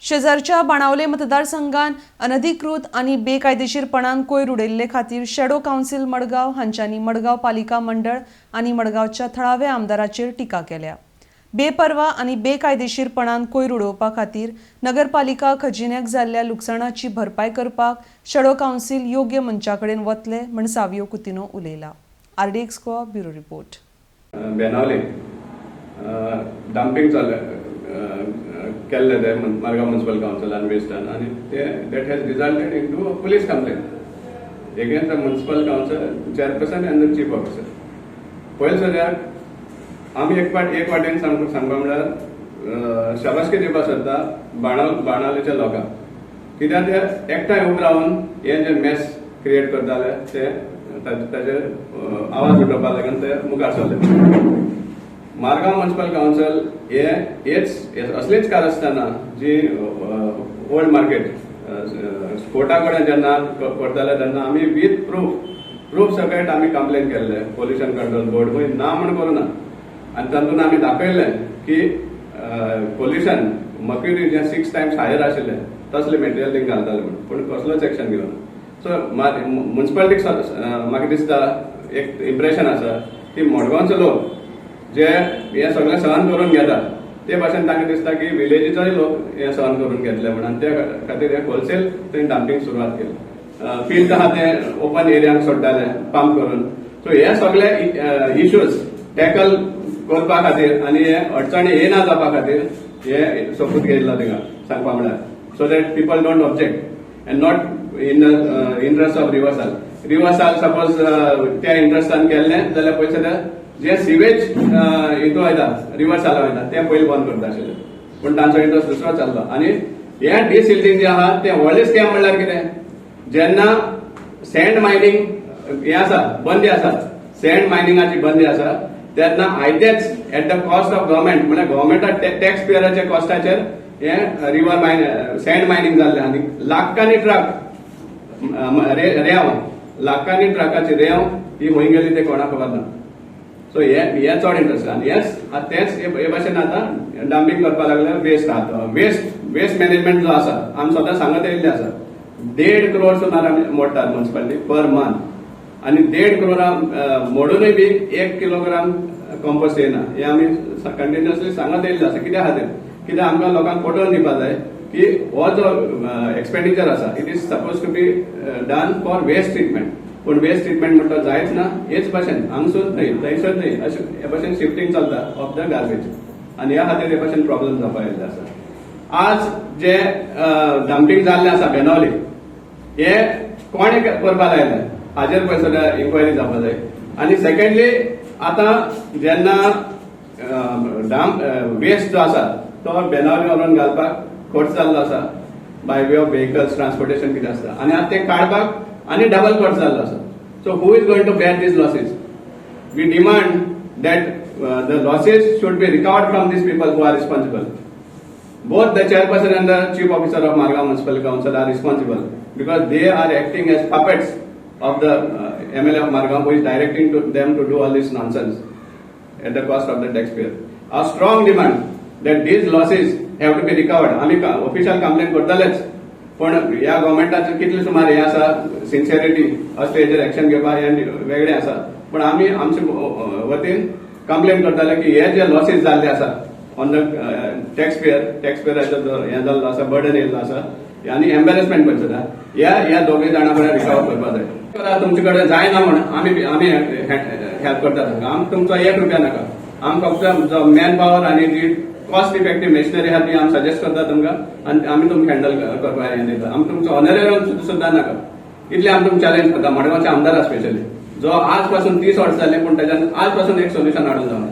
शेजारच्या बाणावले मतदारसंघात अनधिकृत आनी बेकायदेशीरपणान कोयर उडयल्ले खातीर शॅडो कावन्सील मडगांव हांच्यांनी मडगांव पालिका मंडळ आनी मडगांवच्या थळाव्या आमदाराचेर टिका केल्या. बेपर्वा आनी बेकायदेशीरपणान कोयर उडोवपा खातीर नगरपालिका खजिन्याक जाल्ल्या लुकसाणाची भरपाय करपाक शॅडो कावन्सील योग्य मंचा कडेन वतले म्हण सावियो कुतिनो उलयला. RDX Goa, bureau report. Benaulim dumping चाललें केल्लें तें मारगांव म्युन्सिपल कावन्सिलान वेस्टान आनी ते that has resulted into a police complaint against the municipal council chairperson and the chief officer. पयलीं सद्याक आमी एक पाट एक वाटेन सांगपा म्हणल्यार शाबासकी दिवपाक सोदता बाणावलेच्या लोकांक, कित्याक ते एकठांय उबे रावन हे जे मेस क्रिएट करताले ते ताचेर आवाज उठोवपाक लागून ते मुखार सरले. मारगांव म्युन्सिपल कावन्सिल हे हेच असलीच कारस्थाना जी ओल्ड मार्केट कोर्टा कडेन जेन्ना करताले तेन्ना आमी वीथ प्रूफ सकयट आमी कंप्लेन केल्ले. पोल्युशन कंट्रोल बोर्ड खंय ना म्हण करूं ना आनी तातूंत आमी दाखयल्लें की पोल्युशन मर्क्युरी जें 6 टायम्स हायर आशिल्लें तसलें मटेरियल थिंग घालताले म्हूण, पूण कसलोच एक्शन घेवना. सो म्युन्सिपालिटीक म्हाका दिसता एक इम्प्रेशन आसा की मडगांवचो लोक जे हे सगळें सहन करून घेतात ते भाशेन तांकां दिसता की विलेजीचोय लोक हे सहन करून घेतले म्हणून आनी त्या खातीर हे होलसेल थंय डंपिंग सुरवात केली. फिल्ड आहा ते ओपन एरियांक सोडटाले पंप करून. सो हे सगळे इश्यूज टॅकल करपा खातीर आनी हे अडचणी येना जावपा खातीर हे सोपूत घेतला थिंगा सांगपा म्हळ्यार, so that people don't object and not in the interest of reversal. Reversal suppose त्या इंट्रस्टान केल्लें जाल्यार पयशे ते जे सिवेज हितू वयता, रिवर्साला वयता, ते पयलीं बंद करता आशिल्ले, पूण तांचो इंट्रस्ट दुसरो चल्लो. आनी हे डिसिल्टींग जे आहा ते व्हडलें स्कॅम म्हणल्यार कितें, जेन्ना सँड मायनिंग हें आसा, बंदी आसा, सँड मायनिंगाची बंदी आसा, तेन्ना आयतेच at the cost of government, म्हळ्यार गव्हर्मेंटा टॅक्स पेयराच्या कॉस्टाचेर हे रिवर मायन सँड मायनिंग जाल्लें आनी लाखांनी ट्रक रेंव, लाखांनी ट्रकाची रेंव ही खंय गेली ते कोणाक खबर ना. सो हे हे चड इंट्रस्ट आनी हेच तेच हे भाशेन आतां डंपिंग करपाक लागले. वेस्ट आहा, वेस्ट वेस्ट मॅनेजमेंट जो आसा, आमी सदां सांगत येयल्ले आसा, 1.5 करोड सुमार आमी मोडटात म्युन्सिपालिटी पर मंथ आनी 1.5 करोडा मोडूनय बी 1 किलोग्राम कंपोस्ट येना हें आमी कंटिन्युअसली सांगत येयल्ले आसा. कित्या खातीर? कित्याक आमकां लोकांक पटोवन दिवपा जाय की हो जो एक्सपेंडिचर आसा, it is suppose to be done for waste treatment, पूण वेस्ट ट्रिटमेंट म्हणटा जायच ना. हेच भाशेन हांगसून थंय, थंयसर थंय, अशें हे भाशेन शिफ्टींग चलता ऑफ the garbage आनी ह्या खातीर हे भाशेन प्रॉब्लेम जावपाक येयल्ले आसा. आज जे डंपिंग जाल्लें आसा बेनावली, हे कोणे करपा लायलें हाजेर पळय सगळ्या इन्क्वायरी जावपा जाय. आनी सेकंडली, आतां जेन्ना डंप वेस्ट जो आसा तो बेनावली व्हरून घालपाक खर्च जाल्लो आसा by way of vehicles, transportation कितें आसता, आनी आतां तें काडपाक आनी डबल खर्च जाल्लो आसा. So who is going to bear these losses? We demand that the losses should be recovered from these people who are responsible. Both the chairperson and the chief officer of Margao Municipal Council are responsible because they are acting as puppets of the MLA of Margao, who is directing to them to do all this nonsense at the cost of the taxpayer. Our strong demand that these losses have to be recovered. आमी official complain करतलेच, पण ह्या गव्हर्मेंटाचे कितले सुमार हे आसा sincerity असले हेजेर action घेवपाक हें वेगळें आसा, पण आमी आमचे वतीन कंप्लेन करताले की हे जे लॉसीस जाल्ले आसा on the tax payer, tax पेयराचो जो हें जाल्लो आसा, बर्डन येयल्लो आसा आनी एम्बेरसमेंट पळय सुद्दां ह्या ह्या दोगूय जाणां कडेन रिकवर करपाक जाय. करा, तुमचे कडेन जायना म्हण आमी आमी हेल्प करता तांकां. आमकां तुमचो 1 रुपया नाका. आमकां फक्त जो मॅन पावर आनी जी कॉस्ट इफेक्टीव मेशिनरी आहा ती आमी सजेस्ट करता तुमकां आनी आमी तुमकां हँडल करपाक हें दिता. आमकां तुमचो ऑनरेरियम सुद्दां नाका. इतलें आमी तुमकां चॅलेंज करता, मडगांवचे आमदार स्पेशली, जो आज पासून 30 वर्सां जालीं, पूण तेज्यान आज पासून एक सोल्युशन हाडून जावना.